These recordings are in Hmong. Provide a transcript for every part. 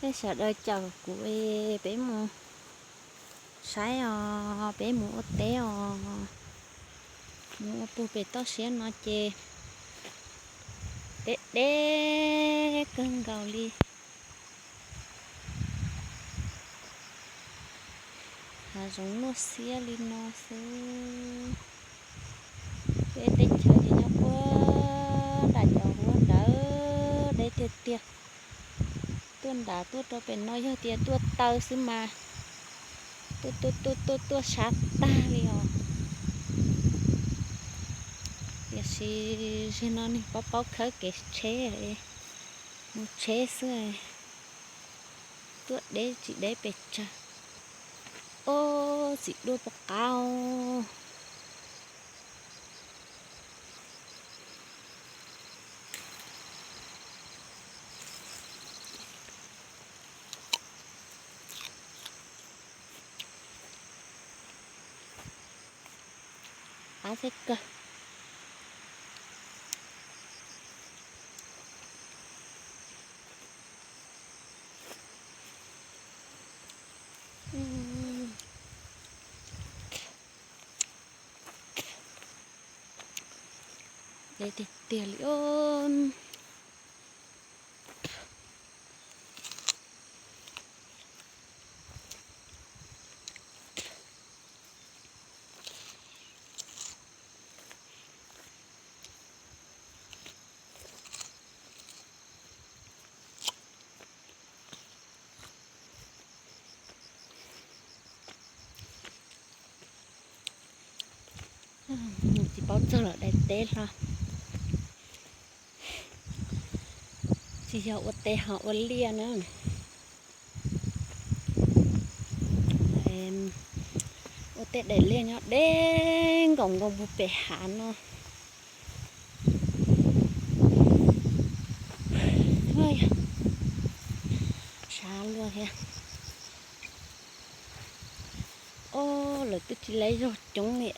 Peb sawv daws caum kuv, peb mus saib os, peb mus ua teb os. Mus ua puag pem toj siab no ces deb deb kawg nkaus li. Hav zoov luaj xiab li no xwb. Peb teb chaws ces nyob puag nram cov huab ntawd deb tiag tiag. Tuaj nram tuaj rau pem no yog tias tuaj taw xwb mas tuaj tuaj tuaj tuaj tuaj sab tag li os. Tiam sis zaum no neeg paub paub khawb kev tsheb, mus tsheb xwb. Tuaj deb tsis deb pes tsawg. Ob txiv duaj poj qab. Qab thiab kawg. Deb tiag tiag li os. Tsis paub txog lawm daim teb hlo. Tsis yog ua teb ho ua liaj na. Ua tej daim liaj nyob deb nkaus nkaus puag pem hav no. Sab luaj thiab. Ob, lawv twb tsis lawv zog coob li.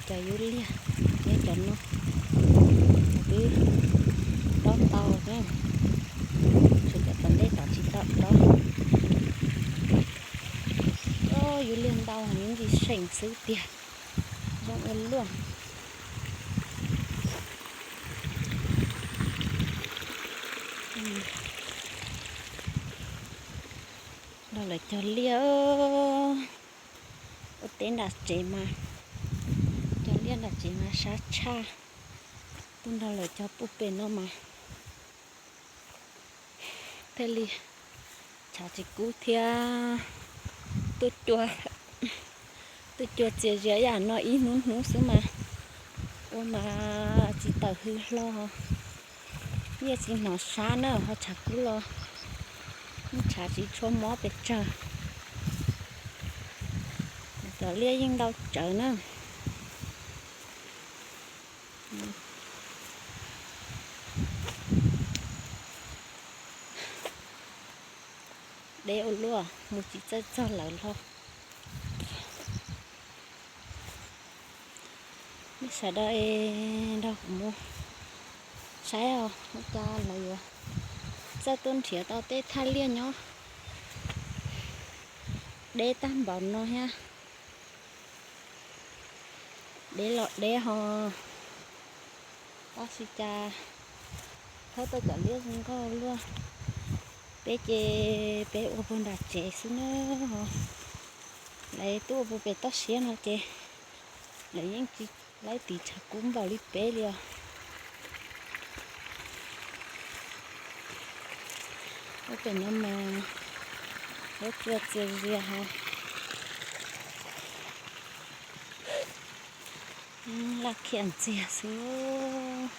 Cov yub liag thiab cov no twb dob ntau na, tshuav cov tom ntej tom tsis tau dob. Yub liag ntau, yub ntxi seem xwb tiag, zoo ua luaj. Nrog lawv cog liaj, ua teb nram tsev mas, cog liaj nram tsev mas sab tshaj. Tuaj nrog lawv cog puag pem no mas thiaj li tshav tsis kub thiab. Tuaj cua, tuaj cua txias zias yam no ib hnub hnub xwb mas ua mas tsis tawm hws hlo. Yeej tsis hnov sab na, ho tshav kub los yeej tshav tsis tshua mob pes tsawg. Cov liaj yeej ntau tsawv na. Deb ua luaj, mus tsis txawj txog lawv hlo. Nej sawv daws nrog kuv mus saib os, ua cas lawv yuav txawj tuaj nrhiav tau tej thaj liaj nyob deb tag npaum no thiab. Deb los deb ho, tab sis cas khawb tau cov liaj zoo nkauj luaj. Peb ces peb ua puag nram tsev xwb na ho. Lawv tuaj ua puag pem toj siab no ces lawv yeej tsis laib tiv tshav kub npaum li peb li os. Ua pem no mas lawv cua txias zias ho. Laj khiam ntxiag xwb.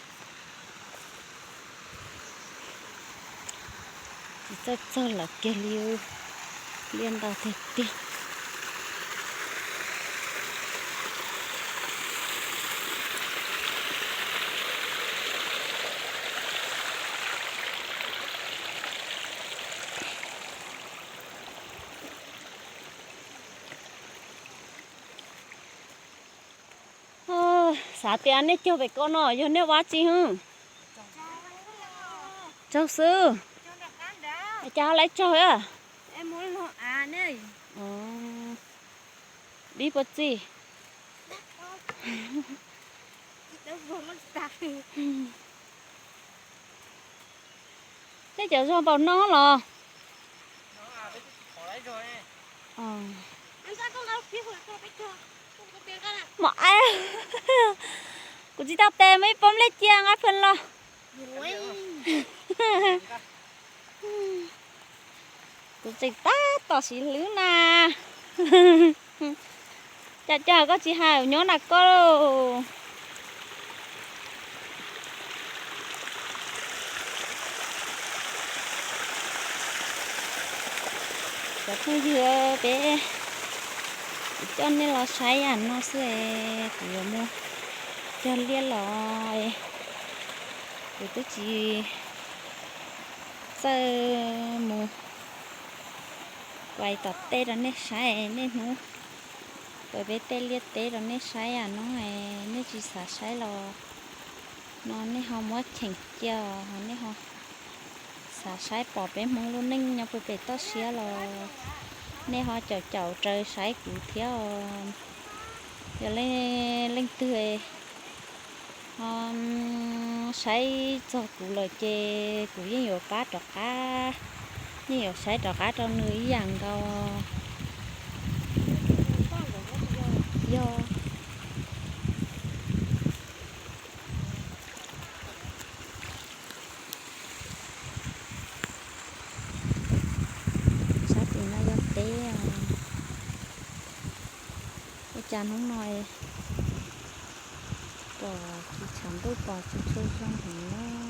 Tsis txawj txog lawv kiag li, liaj ntau tiag tiag. Xav tias nej cog pem ko no yog nej ua tsi hwb? Tsaug xwb. Cas ho laiv tsaug a? Dib puas txij? Tej cov zog npaum no los. Mos, kuv tsis tau tes muaj ib pob nplej cia nqa pheej los. Kuv tseem tab tom siv hlwb na. Cas cas koj tsis hais nyob nram koj lauj. Cov phooj ywg, peb kuv coj nej los saib yam no xwb es kuv yuav mus cog liaj los es kuv twb tsis txawj mus kuais tom tej rau nej saib, niaj hnub kuais peb tej liaj teb rau nej saib yam no es nej tsis xav saib los no nej ho muab cheem cia os, nej ho xav saib pom peb Hmoob lub neej nyob puag pem toj siab los nej ho caum caum raws saib kuv thiab os. Yog leej twg ho saib txog kuv lawm ces kuv yeej yuav pab rov qab, yeej yuav saib rov qab rau nws ib yam nkaus. Yog. Sab tim no yog teb os. Ua cas hnub no pom tsis tshav ntuj pom tsis tshua zoo heev na.